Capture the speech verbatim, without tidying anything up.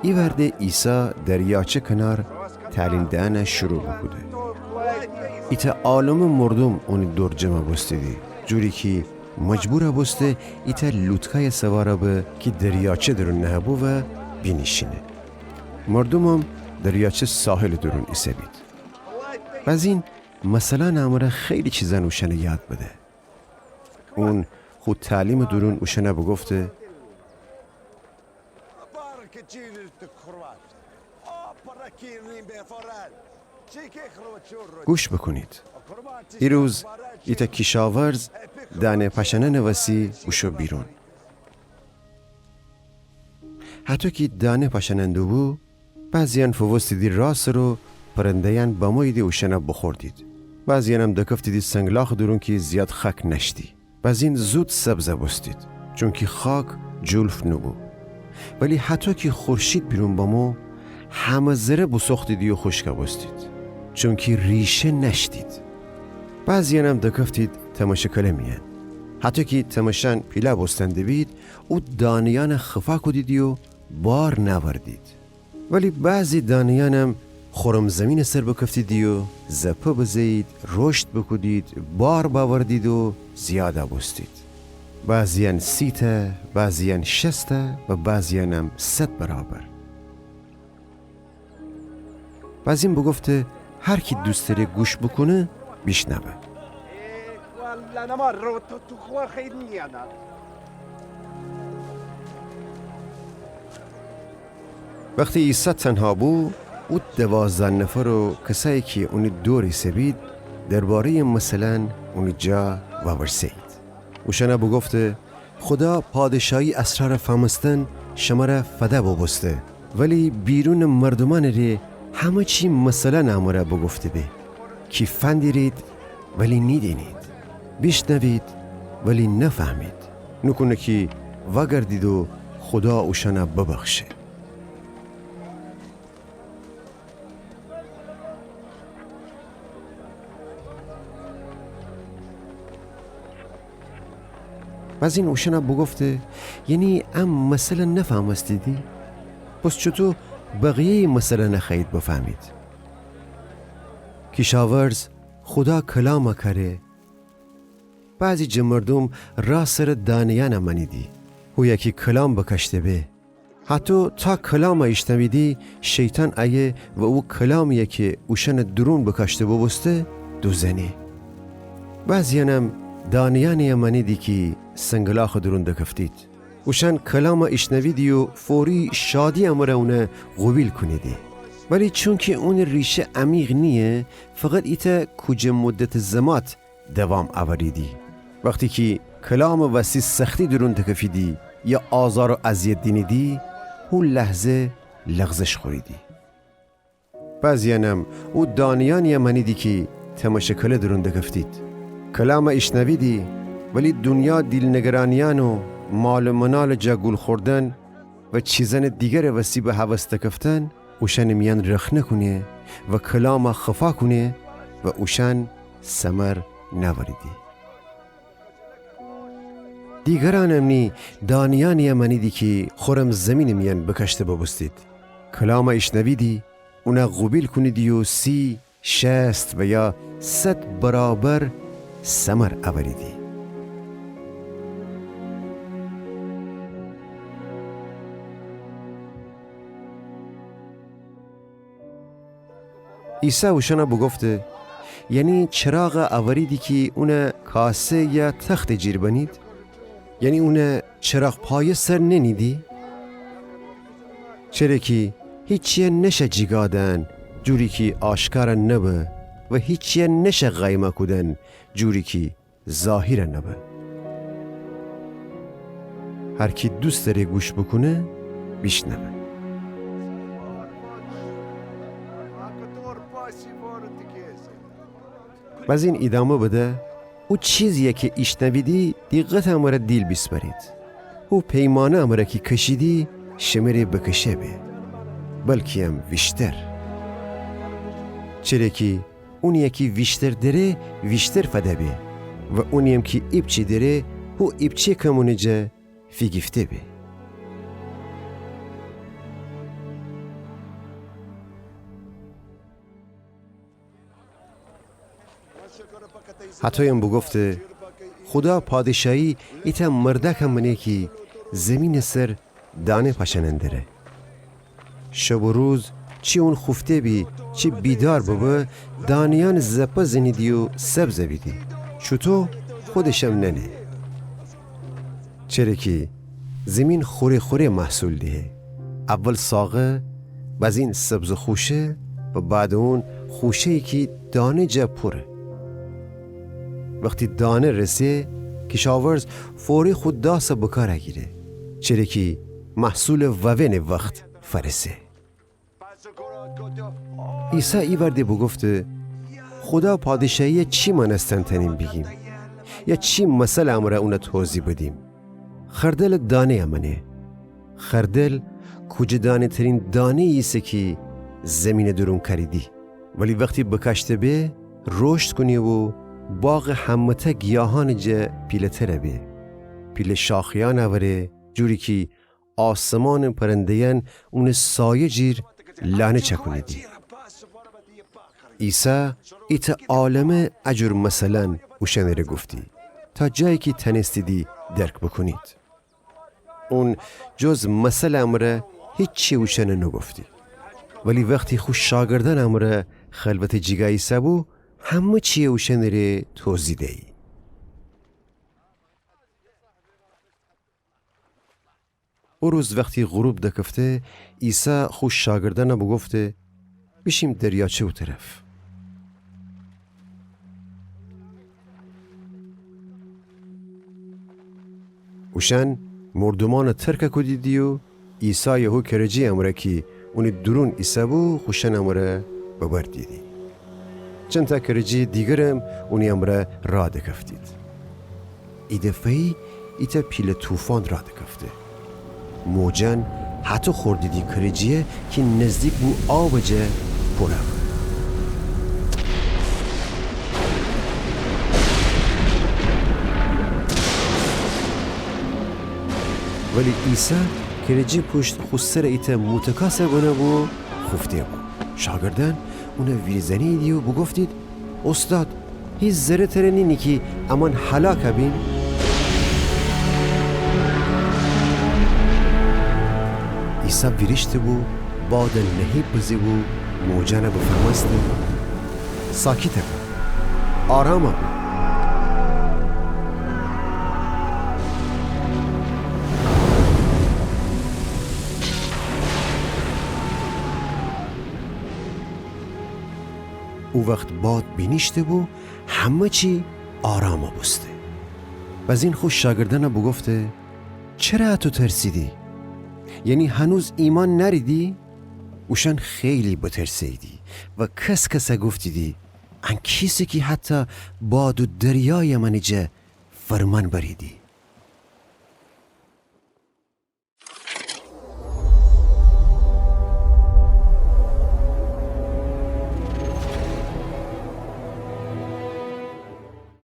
ایوأر د عیسی دریاچه کنار تعلیم دئنَ شروع بوکوده. ایتأ عالمٚ مردوم اونی دور جمع بوستیدی، جوری کی مجبور بوسته ایتأ لوتکایَ سوار به کی دریاچه دورون نهه‌بو و بینیشینه. مردومم دریاچه ساحلٚ دورون ایسه‌بید. بأزین مثلأنٚ امره خیلی چیزأن اوشأنَ یاد بده. اون خو تعلیمٚ دورون اوشأنَ بوگفته: گوش بوکونید. ایروز ایتأ کیشاورز دانه پاشأنأنٚ وسی بوشو بیرون. هطو کی دانه پاشأنأن دوبو، بعضی‌یأن فووستیدی راه سر و پرنده‌یأن بموییدی اوشأنَ بوخوردید. بعضی‌یأنم دکفتیدی سنگلاخٚ دورون کی زیاد خاک نأشتی. بأزین زود سبزَ بوستید، چونکی خاک جولف نوبو. ولی هطو کی خورشید بیرون بمو، همه‌ذره بوسوختیدی و خوشکَ بوستید، چونکی ریشه نأشتید. بعضی‌یأنم دکفتید تمشٚ کله میأن. هطو کی تمشأن پیله بوستن دبید، او دانه‌یأنَ خفا کودیدی و بار نأوردید. ولی بعضی دانه‌یأنم خورم زیمینٚ سر بکفتیدی و زپه بزه‌یید، روشد بوکودید، بار بأوردید و زیادَ بوستید. بعضی‌یأن سی‌تأ، بعضی‌یأن شصت‌تأ و بعضی‌یأنم صد برابر. بأزین بوگفته: هر کی دوست دأره گوش بوکونه، بیشنوه. وختی عیسی تنها بو، او دوازده نفر و کسأیی کی اونی دور ایسه‌بید، درباره‌یٚ مثلأن اونی جا وورسه‌یید. اوشأنَ بوگفته: خودا پادشاهی اسرارٚ فهمستن شمره فده بوبوسته، ولی بیرونٚ مردومأنٚ ره همه چی مثلأنٚ امره بوگفته به، کی فندیرید ولی نیدینید، بیشنوید ولی نفهمید، نوکونه کی وأگردید و خودا اوشأنَ ببخشه. بأزین اوشأنَ بوگفته: یعنی ا مثلَ نفهمستیدی؟ پس چوطو بقیه‌یٚ مثلَ نخوأیید بفهمید؟ کیشاورز خودا کلامَ کأره. بعضی جٚه مردوم راه سرٚ دانه‌یأنَ مأنیدی، هویه کی کلام بکاشته به. هطو تا کلامَ ایشنویدی، شیطان أیه و او کلامی‌یَ کی اوشأنٚ دورون بکاشته بوبوسته، دوزأنه. بعضی‌یأنم دانه‌یأنی‌یَ مأنیدی کی سنگلاخٚ دورون دکفتید. اوشأن کلامَ ایشنویدی و فوری شادی‌یٚ امرأ اونَ قوبیل کونیدی. ولی چونکی اونٚ ریشه عمیق نییه، فقط ایتأ کوجه مدتٚ زمات دوام اوریدی. وختی کی کلامٚ وسی سختی دورون دکفیدی یا آزار و اذیت دینیدی، هو لحظه لغزش خوریدی. بعضی‌یأنم او دانه‌یأنی‌یَ مأنیدی کی تمشٚ کله دورون دکفتید. کلامَ ایشنویدی، ولی دونیا دیل‌نگرانی‌یأن و مال و منالٚ جا گول خوردن و چیزأنٚ دیگرٚ وسی به هوس دکفتن، اوشأنٚ میأن رخنه کونه و کلامَ خفا کونه و اوشأن ثمر نأوریدی. دیگرأنم نی دانه‌یأنی‌یَ مأنیدی کی خورم زیمینٚ میأن بکاشته بوبوستید. کلامَ ایشنویدی، اونَ قوبیل کونیدی و سی، شصت و یا صد برابر ثمر اوریدی. عیسی اوشأنَ بوگفته: یعنی چراغَ اوریدی کی اونَ کاسه یا تختٚ جیر بنید؟ یعنی اونَ چراغ‌پایه سر ننیدی؟ چره کی هیچی‌یَ نشه جیگا دأن جوری کی آشکارَ نبه و هیچی‌یَ نشه قایمَ کودن جوری کی ظاهرَ نبه. هر کی دوست دأره گوش بوکونه، بیشنوه. بأزین ایدامه بده: او چیزی‌یَ کی ایشنویدی، دیقتٚ امرأ دیل بیسپرید. او پیمانه امرأ کی کشیدی، شمره بکشه به، بلکی‌یم ویشتر. چره کی اونی‌یَ کی ویشتر دأره، ویشتر فده به و اونی‌یم کی ایپچه دأره، هو ایپچه کمونٚ جا فیگیفته به. هطویم بوگفته: خودا پادشاهی ایتأ مردأکٚ مأنه کی زیمینٚ سر دانه پاشأنن دره. شب و روز چی اون خوفته بی، چی بیدار ببه، دانه‌یأن زپه زنیدی و سبزَ بیدی. چوطو؟ خودشم نأنه. چره کی زیمین خوره خوره محصول دهه. اول ساقه، بزین سبزٚ خوشه و بعدٚ اون خوشه‌یی کی دانه جا پوره. وختی دانه رسه، کیشاورز فوری خو داسَ بکار گیره، چره کی محصولٚ ووینٚ وخت فأرسه. عیسی ایوأرده بوگفته: خودا پادشاهیَ چی مأنستن تأنیم بیگیم؟ یا چی مثلٚ امرأ اونَ توضیح بدیم؟ خردلٚ دانه‌یَ مأنه. خردل کوجه‌دانه‌ترین دانه‌یی ایسه کی زیمینٚ دورون کاریدی. ولی وختی بکاشته به، روشد کونه و باغٚ همه‌تأ گیاهأنٚ جا پیله‌تر به. پیله شاخه‌یأن اوره، جوری کی آسمانٚ پرنده‌یأن اونٚ سایه جیر لانه چأکونیدی. عیسی ایتأ عالمه ا جور مثلأن اوشأنٚره گفتی، تا جایی کی تأنستیدی درک بوکونید. اون جز مثلٚ امرأ هیچی اوشأنَ نوگفتی. ولی وختی خو شاگردأنٚ امرأ خلوتٚ جیگا ایسه‌بو، همه چیَ اوشأنٚره توضیح دیی. او روز وختی غروب دکفته، عیسی خو شاگردأنَ بوگفته: بیشیم دریاچه او طرف. اوشأن مردومأنَ ترکَ کودیدی و عیسایَ هو کرجی امرأ کی اونی دورون ایسه‌بو، خوشأنٚ امرأ ببردیدی. چندتأ کرجی دیگرم اونی امرأ راه دکفتید. ایدفه‌یی ایتأ پیله طوفان راه دکفته. موجأن هطو خوردیدی کرجی‌یَ کی نزدیک بو آبٚ جا پورَ به. ولی عیسی کرجی پوشت خو سرَ ایتأ موتکا سر بنه بو، خوفته‌بو. شاگردأن اونَ ویریزأنیدی و بوگفتید: اوستاد، هیچ ذره تره نینی کی امأن هلاکَ بیم؟ عیسی ویریشته‌بو، بادَ نهیب بزه‌بو، موجأنَ بفرمأسته: ساکتَ بو، آرامَ بو. او وخت باد بینیشته‌بو، همه چی آرامَ بوسته. بزین خو شاگردأنَ بوگفته: چره اَتو ترسیدی؟ یعنی هنوز ایمأن نأریدی؟ اوشأن خیلی بترسه‌ییدی و کس‌کسَ گفتیدی: ان کیسه کی حتی باد و دریایَ مأنٚ جا فرمأن بریدی.